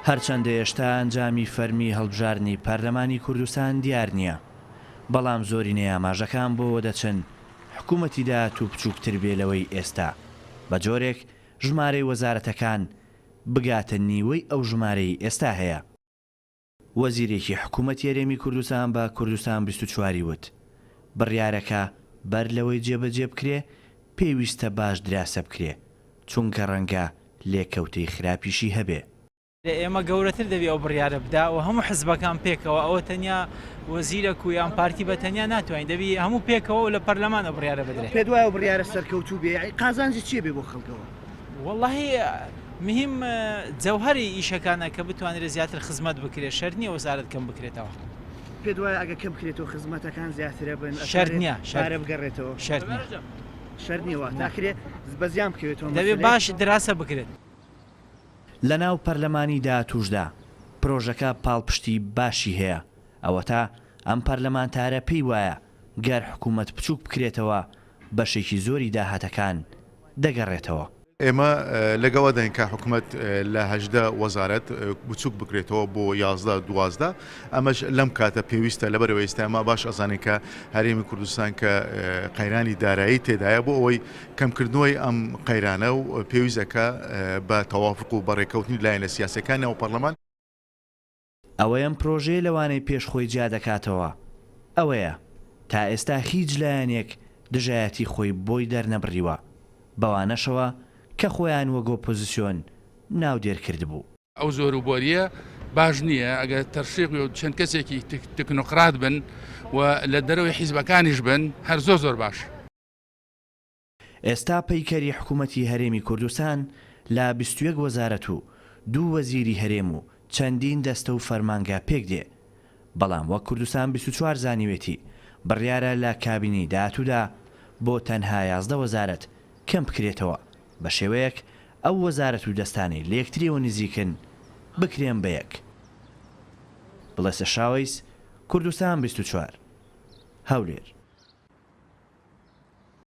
هەرچەندە هێشتا ئەنجامی فەرمی هەڵبژاردنی پەرلەمانی کوردستان دیار نییە، بەڵام زۆرینەی ئاماژەکان بۆوە دەچن حکومەتی داهاتوو بچووکتر بێ لەوەی ئێستا، بە جۆرێک ژمارەی وەزارەتەکان بگاتە نیوەی ئەو ژمارەی ئێستا هەیە. وەزیرێکی حکومەتی هەرێمی کوردستان بە کوردستان 24 ی وت، بڕیارەکە بەر لەوەی جێبەجێ بکرێ پێویستە باش دراسە بکرێ، چونکە ڕەنگە لێکەوتەی خراپیشی هەبێ. لە ئێمە گەورەتر دەبی ئەو بڕیارە بدا و هەموو حزبەکان پێکەوە، ئەوە تەنیا وەزیرەک و یان پارتی بە تەنیا ناتوانین، دەبی هەموو پێکەوە و لە پەرلەمان ئەو بڕیارە بدرێ. پێت وایە ئەو بڕیارە سەرکەوتوو بێ؟ یەعنی قازانجی چیە بێ بۆ خەڵکەوە؟ وەڵاهی مهم جەوهەری ئیشەکانە کە بتوانرێت زیاتر خزمەت بکرێت شەرت نییە وەزارەت کەم بکرێتەوە. پێت وایە ئەگەر کەم بکرێتەوە خزمەتەکان زیاترە بن شەرت نییە پارە بگەڕێتەوە؟ شەرت نییە. شەرت نییە واتە ئەکرێ بە زیان بکەوێتەوە دەبێ باش دراسە بکرێت. لەناو پەرلەمانی داهاتووشدا پرۆژەکە پاڵپشتی باشی هەیە، ئەوەتا ئەم پەرلەمانتارە پێی وایە گەر حکومەت بچووک بکرێتەوە بەشێکی زۆری داهاتەکان دەگەڕێتەوە. ئێمە لەگەڵ ئەدەین کە حکومەت لە 18 وەزارەت بچوک بکرێتەوە بۆ 11 12 ئەمەش لەم کاتە پێویستە لەبەرەوە ئێستا ئێمە باش ئەزانین کە هەرێمی کوردستان کە قەیرانی دارایی تێدایە بۆ ئەوەی کەمکردنەوەی ئەم قەیرانە و پێویستەکە بە تەوافق و بەڕێکەوتنی لایەنە سیاسەکان ناو پەرلەمان. ئەوەی ئەم پرۆژەیە لەوانەی پێش خۆی جیا دەکاتەوە ئەوەیە، تا ئێستا هیچ لایەنێک دژایەتی خۆی بۆی دەرنەبڕیوە، بەوانەشەوە کە خۆیان وەک ئۆپۆزسیۆن ناودێر کردبوو. ئەو زۆر و بۆرییە باش نییە، ئەگەر تەرشیق بێ و چەند کەسێکی تەکنۆقرات بن و لە دەرەوەی حیزبەکانیش بن هەر زۆر زۆر باشە. ئێستا پەیکەری حکومەتی هەرێمی کوردستان لە 21 وەزارەت و دوو وەزیری هەرێم و چەندین دەستە و فەرمانگە پێکدێ، بەڵام وەک کوردستان 24 زانیوێتی بڕیارە لە کابینەی داهاتوودا بۆ تەنها 11 وەزارەت کەم بکرێتەوە بە شێوەیەک ئەو وەزارەت و دەستانەی لە یەکتریەوە نزیکن بکرێن بە یەک. بڵێسە شاوەیس، کوردستان 24، هەولێر.